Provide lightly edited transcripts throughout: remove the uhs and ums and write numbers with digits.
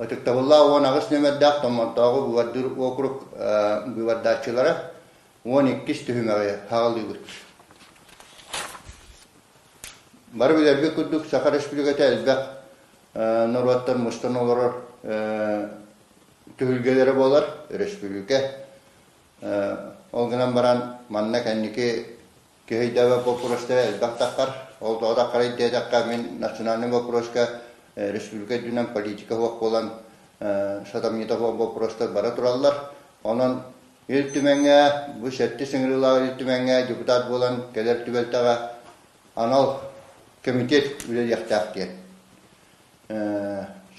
Ытыктабыллаах 18 нүөмэрдээх Томмоттооҕу быыбардыыр уокурук быыбардааччылара 12-ис түһүмэҕи саҕалыыбыт. Бары билэрбит курдук, Саха Республиката элбэх норуоттар мустан олорор түһүлгэлэрэ буолар, өрөспүүбүлүкэ. Ол гынан баран, манна кэнники Киһи өйдөөбөт боппуруостара элбэх таххар. Ол тоҕо таххарый диэтэххэ, мин национальнай боппуруоска республика үрдүнэн политика суох буолан сатамньыта суох боппуруостар бара тураллар. Онон Ил Түмэҥҥэ, бу сэттис ыҥырыылаах Ил Түмэҥҥэ депутат буолан кэлэр түбэлтэҕэ анал комитет үлэлиэхтээх диэн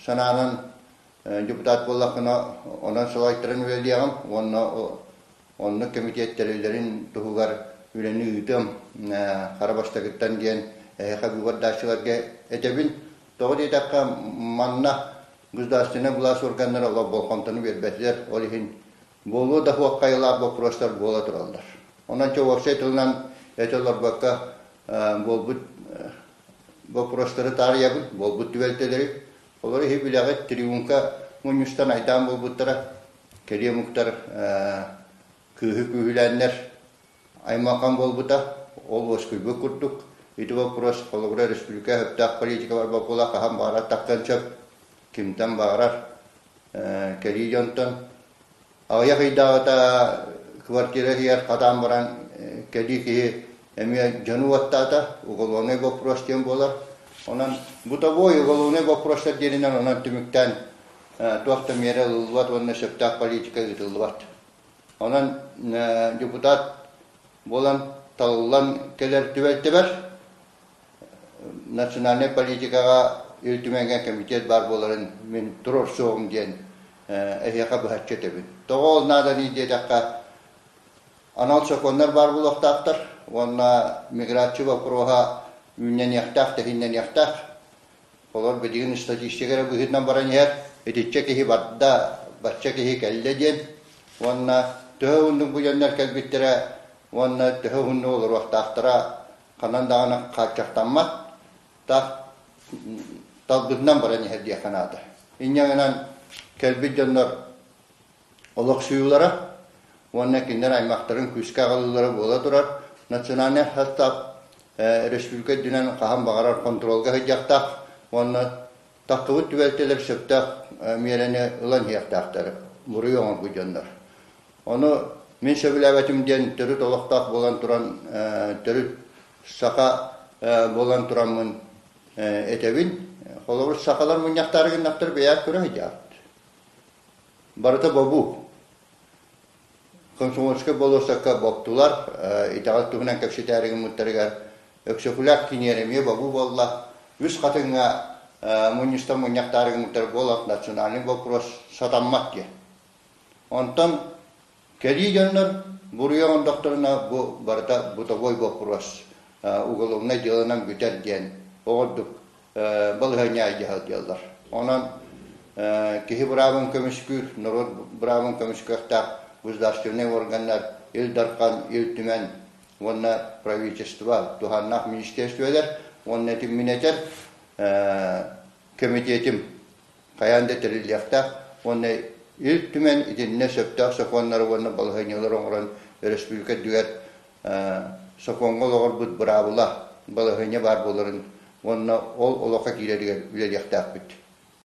санаанан депутат буоллахпына, онон салайтаран үлэлиэҕим уонна Оннук кэмитиэт тэриллэрин туһугар үлэни ыытыам хара бастакыттан диэн эһиэхэ быыбардааччыларга этэбин. Тоҕо диэтэххэ, манна государственнай былаас органнара олох болҕомтону биэрбэтилэр, ол иһин буолуо да суох хайалаах боппуруостар буола тураллар. Онон чэ уопсай тылынан этэ олорбокко буолбут боппуруостары таарыйабын, буолбут түбэлтэлэри. Олор иһи билэҕит, Триумка мунньустан айдаан буолбуттара. Кэлии омуктар кыыһы күүһүлээннэр аймалҕан буолбута, ол уоскуйбут курдук. Ити боппуруос холобура республика сөптөөх политика барбат буола хаһан баҕарар тахсан сөп, кимтэн баҕарар кэлии дьонтон. Аҕыйах ыйдааҕыта квартира иһигэр хатаан баран кэлии киһи эмиэ дьону уоттаата, уголовнай боппуруос диэн буолар. Онон бытовой уголовнай боппуруостар диэнинэн онон түмүктээн туох да миэрэ ылыллыбат уонна сөптөөх политика ыытыллыбат. Онон депутат буолан талыллан кэлэр түбэлтэбэр национальнай политикаҕа Ил Түмэҥҥэ комитет баар буоларын мин туруорсуоҕум диэн эһиэхэ быһаччы этэбин. Тоҕо ол нааданый диэтэххэ, анал сокуоннар баар буолуохтаахтар уонна миграция боппуруоһа үүннэниэхтээх, тэһииннэниэхтээх. Олор билигин статистика эрэ быһыытынан баран иһэр, итиччэ киһи барда, бачча киһи кэллэ диэн уонна төһө уһуннук бу дьоннор кэлбиттэрэ уонна төһө уһуннук олоруохтаахтара ханан даҕаны хааччахтаммат, таах талбытынан баран иһэр диэххэ наада. Инньэ гынан кэлбит дьоннор олохсуйуулара уонна кинилэр аймахтарын күүскэ аҕалыылара буола турар. Национальнай састаап республика үрдүнэн хаһан баҕарар хонтуруолга сылдьыахтаах уонна таххыбыт түбэлтэлэр сөптөөх миэрэни ылан иһиэхтээхтэр буруйу оҥорбут дьоннор. Ону мин сөбүлээбэтим диэн төрүт олохтоох буолан туран төрүт саха буолан тураммын этэбин. Холобур, сахалар мунньахтаары гыннахтар бэйэҕит көрө сылдьаҕыт. Барыта бобуу. Комсомольскай болуоссакка боптулар, итэҕэл туһунан кэпсэтээри гыммыттарыгар Өксөкүлээх киниэр эмиэ бобуу буолла. Үс Хатыҥҥа мунньустан мунньахтаары гыммыттар буолан национальный вопрос сатаммат диэн. Онтон Кэлии дьоннор буруйу оҥордохторуна бу барыта бытовой боппуруос, уголовнай дьыаланан бүтэр диэн оҕордук балаһыанньа дьаһалдьаллар. Онон киһи быраабын көмүскүүр, норуот быраабын көмүскүөхтээх государственнай органнар, Ил Дархан, Ил Түмэн уонна правительство, туһааннаах министерстволар уонна этим мин этэр кэмитиэтим хайаан да тэриллиэхтээх уонна Ил Түмэн итиннэ сөптөөх сокуоннары уонна балаһыанньалары оҥорон өрөспүүбүлүкэ үрдүгэр сокуоҥҥа олоҕурбут быраабыла, балаһыанньа баар буоларын уонна ол олоххо киирэригэр үлэлиэхтээхпит.